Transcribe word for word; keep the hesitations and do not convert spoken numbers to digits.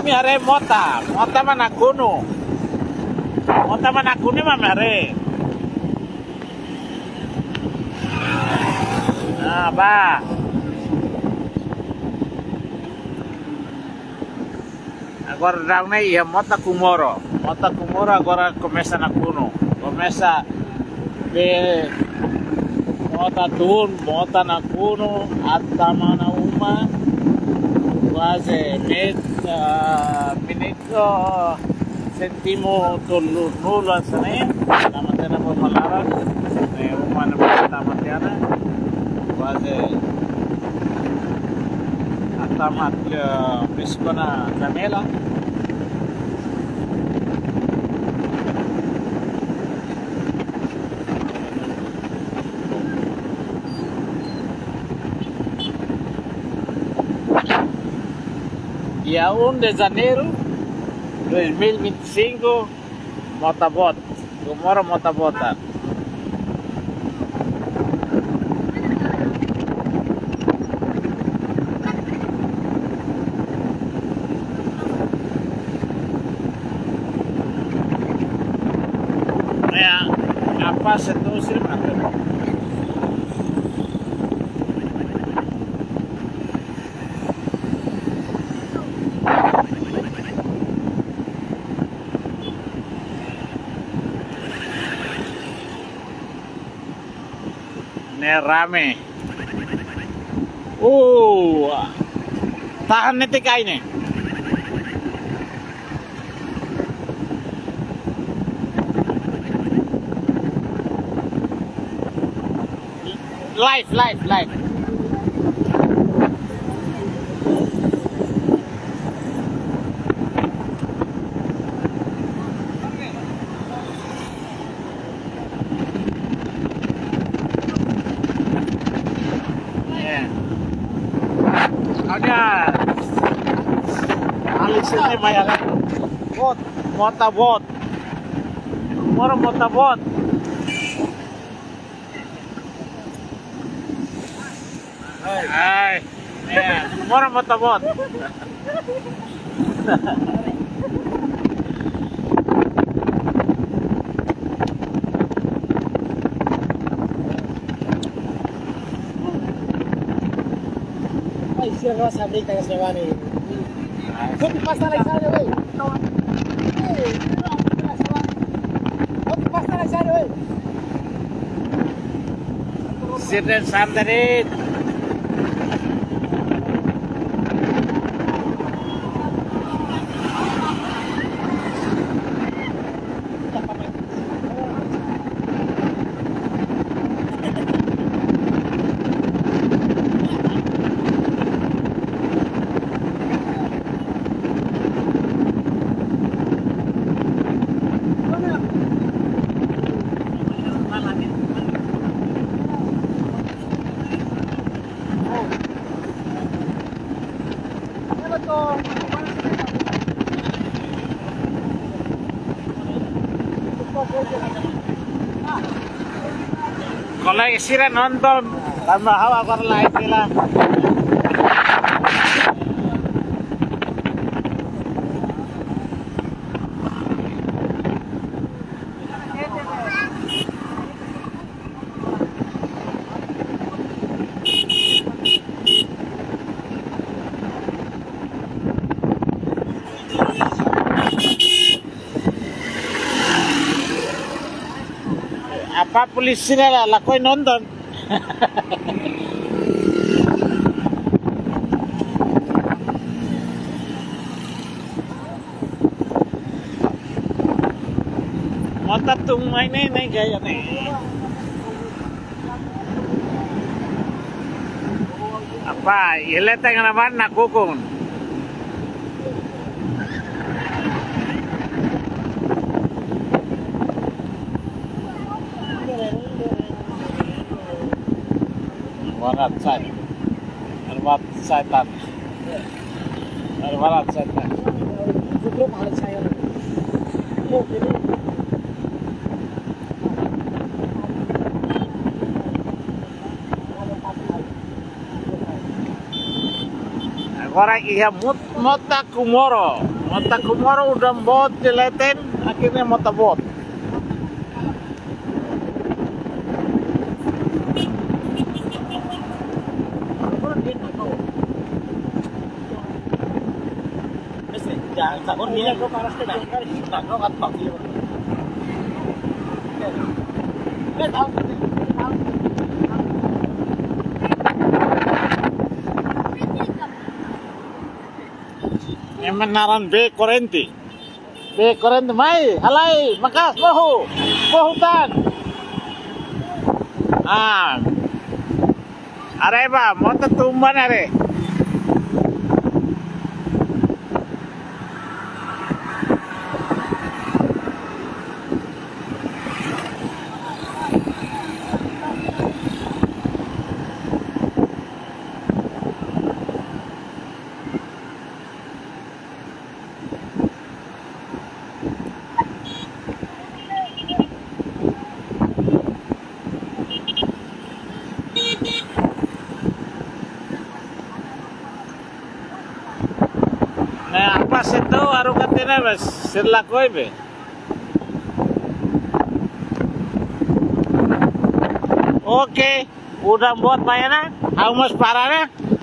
Ami haree mota, mota mak nakonu. Mota mak nakonu mak ami haree. Ah, ba. Agora daudaun ne'e iha mota Comoro. Mota Comoro agora komesa nakonu. Komesa be mota tun, mota nakonu, aat tama ona uma. Kuaze met, ah, minit, ah, sentimét tolunulu hanesan ne'e. Tama tiha ona ba uma laran. Ne'e uma ne'e tama tiha ona. Kuaze aat tama, eh, besik ona janela. Dia um de Janeiro dois mil e vinte e cinco, mota boot. Comoro mota boot. Ya, apa setu sih, Mas? Ne'e rame. Uh, tahan netik ai ne'e. Live, live, live. Ya. Ada. Alex ini banyak kan? Boot, mota boot. Comoro mota boot. Hai. Ya, Comoro mota boot. Ai, se nós abrir, tá, esse mano aí. Vamos passar lá em casa, velho. Vamos passar lá em casa, velho. Sirden Sandarit. Kolega sira nonton, tanba ha'u agora live hela. Apa polísia ne'e la, lakohi nonton. Mota tun mai ne'e, ne'e gaya ne'e. Apa, iha leten ona ba nakukun. Barat sai. Barat sai tan. Barat sai tan. Agora iha mot-, mota Comoro. Mota Comoro udan boot di leten, akhirnya mota boot. Ema naran Bee Korrente. Bee Korrente mai, halai, maka'as, mohu, mohu tan. Ah. Haree ba, mota tun ba ne'e haree. Ne'e, apa seto aru katene bes, sila koi be. Oke, udan boot mai ona, ha'u mós para ona.